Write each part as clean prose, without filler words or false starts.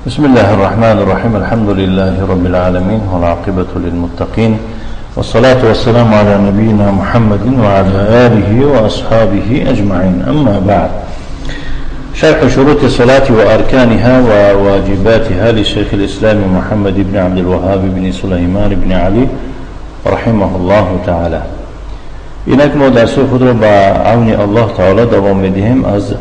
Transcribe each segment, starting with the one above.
بسم الله الرحمن الرحيم. الحمد لله رب العالمين والعاقبة للمتقين والصلاة والسلام على نبينا محمد وعلى آله وأصحابه أجمعين. أما بعد، شرح شروط الصلاة وأركانها وواجباتها لشيخ الإسلام محمد بن عبد الوهاب بن سليمان بن علي رحمه الله تعالى. اینک ما درس خود را با عون الله تعالی دوام می‌دهیم از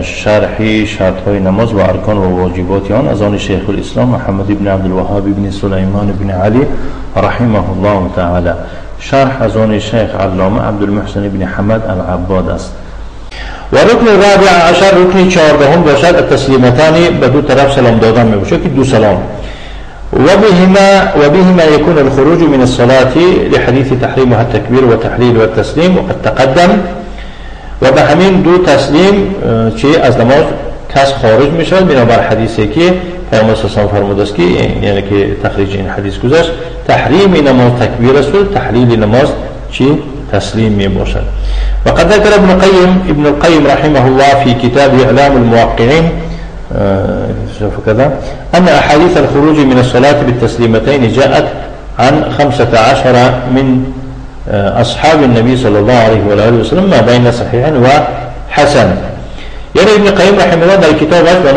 شرح شرط‌های نماز و ارکان و واجبات آن از آن شیخ الاسلام محمد بن عبدالوهاب بن سلیمان بن علی رحمه الله تعالی. شرح از آن شیخ علامه عبدالمحسن بن حمد العباد است. و رکن رابع عشر، رکن چهاردهم باشد التسلیمتان، به دو طرف سلام دادن میباشد که دو سلام. وبهما يكون الخروج من الصلاة لحديث تحريمها التكبير والتحليل والتسليم وقد تقدم. و به همین دو تسلیم چه از نماز کس خارج می شود، بنابر حدیثی که پیامبر صلی الله علیه و فرموده است که یعنی که تخریج این حدیث گذشت، تحریم نماز تکبیر است و تحلیل نماز چه تسلیم می باشد. وقد ذكر ابن القيم رحمه الله في كتابه إعلام الموقعين كذا أن أحاديث الخروج من الصلاة بالتسليمتين جاءت عن 15 من أصحاب النبي صلى الله عليه وآله وسلم ما بين صحيح وحسن. يعني ابن قیم رحمه الله در کتابش به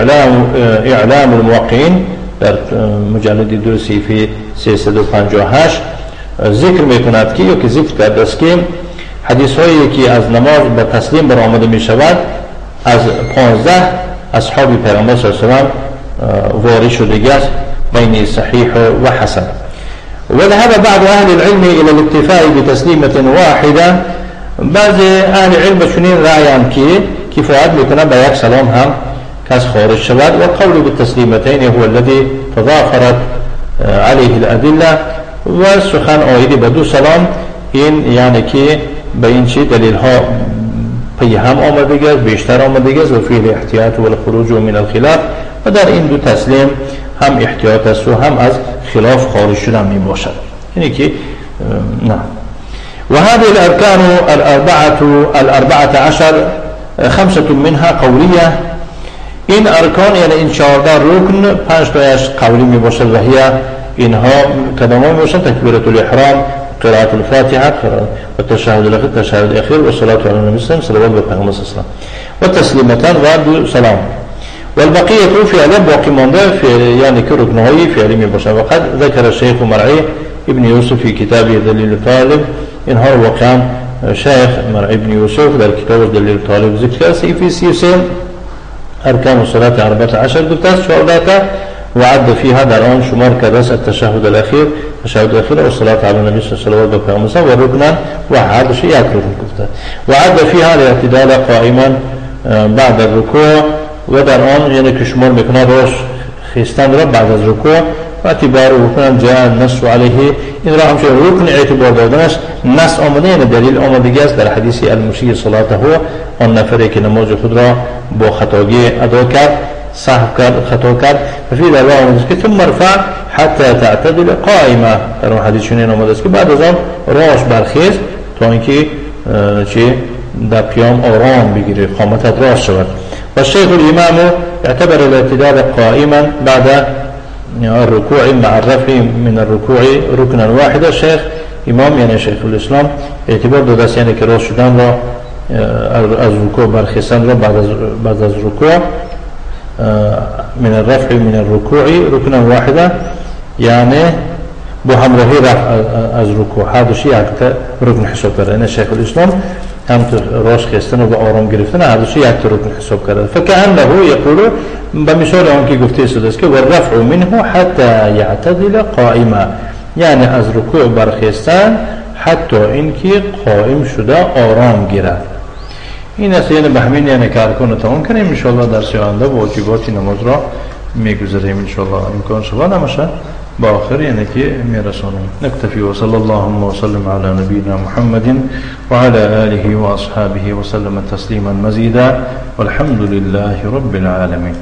نام اعلام الموقعین در مجلد 2 صفحه 358 ذکر میکند که یا که ذکر کرده است که حدیث هایی که از نماز به تسلیم برآمده می شود از 15 اصحاب پیامبر صلی الله علیه و سلم وارد شده است بین صحیح و حسن. وذهب بعض أهل العلم إلى الاكتفاء بتسليمة واحدة. بعض أهل العلم چنین رأیان که کفایت میکنه به یک سلام هم کس خارج شود. والقول بالتسليمتين هو الذي تضافرت عليه الأدلة. و سخن عاید به دو سلام این یعنی که به این چی دلیل ها پی هم آمده است، بیشتر آمده است. و فيه الاحتیاط والخروج من الخلاف. و در این دو تسلیم هم احتیاط است و هم از خلاف خارج شدن می باشد. یعنی که نه. و هذه الارکان الاربعة عشر خمسة منها قولیه. این ارکان یعنی این 14 رکن 5 تایش قولی می باشد و هي اینها کدام می باشد؟ تکبیرة الاحرام، قراءة الفاتحة و تشهد الاخیر، تشهد الاخیر و صلاة علی النبی صلی الله علیه و صلوات بر پیغمبر صلی الله علیه و تسلیمتان و دو سلام. والبقية فعلا باقي مانده يعني كركنهایی فعلی می باشد. وقد ذكر الشيخ مرعي ابن يوسف في كتابه دلیل الطالب. اینها رو واقعا شیخ مرعی ابن یوسف در کتاب دلیل الطالب ذکر کرده. صفحه 33 ارکان الصلاة 14 گفته است، 14 وعد فيها در آن شمار کرده است التشهد الاخیر، تشهد الاخیر و صلاة علی النبی صلی الله علیه و سلم و رکنا و هر یک رکن گفته. وعد فيها الاعتدال قائما بعد الركوع. و در آن یعنی که شمار میکنه راست خیستن را بعد از رکوع و اعتبار رکن جاء النص علیه. این را همچنین رکن اعتبار دادنش نص آمده، یعنی دلیل آمدگی است در حدیث المشی صلاته، آن نفری که نماز خود را با خطاگی ادا کرد، سهو کرد، خطا کرد. و فی در آمده است که ثم ارفع حتی تعتدل قائمه. در آن حدیث چنین آمده است که بعد از آن راست برخیز تا اینکه چه در قیام آرام بگیری، قامتت راست شود. والشيخ الإمام اعتبر الاعتدال قائما بعد الركوع مع الرفع من الركوع ركنا واحدا. الشيخ إمام يعني شيخ الإسلام اعتبار داده است یعنی که راست شدن را از رکوع برخیستن را بعد از رکوع من الرفع من الركوع ركنا واحدا، یعنی با همراهی رفع از رکوع هر دوش یک رکن حساب کرده. یعنی شیخ الاسلام هم راست خیستن و با آرام گرفتن هر دوش یک رکن حساب کرده. فکأنه یقول به مثال آن که گفته شده است که والرفع منه حتی یعتدل قائما، یعنی از رکوع برخیستن حتی اینکه قائم شده آرام گیرد. این است یعنی به همین یعنی که ارکان تمام کنیم. انشاءالله درس آینده واجبات نماز را میگذریم انشاءالله امکان شود نماشه با آخر یعنی که میرسانیم. نکتفی و صلی الله و سلم علی نبینا محمد و علی آله و اصحابه و سلم تسلیما مزیدا والحمد لله رب العالمین.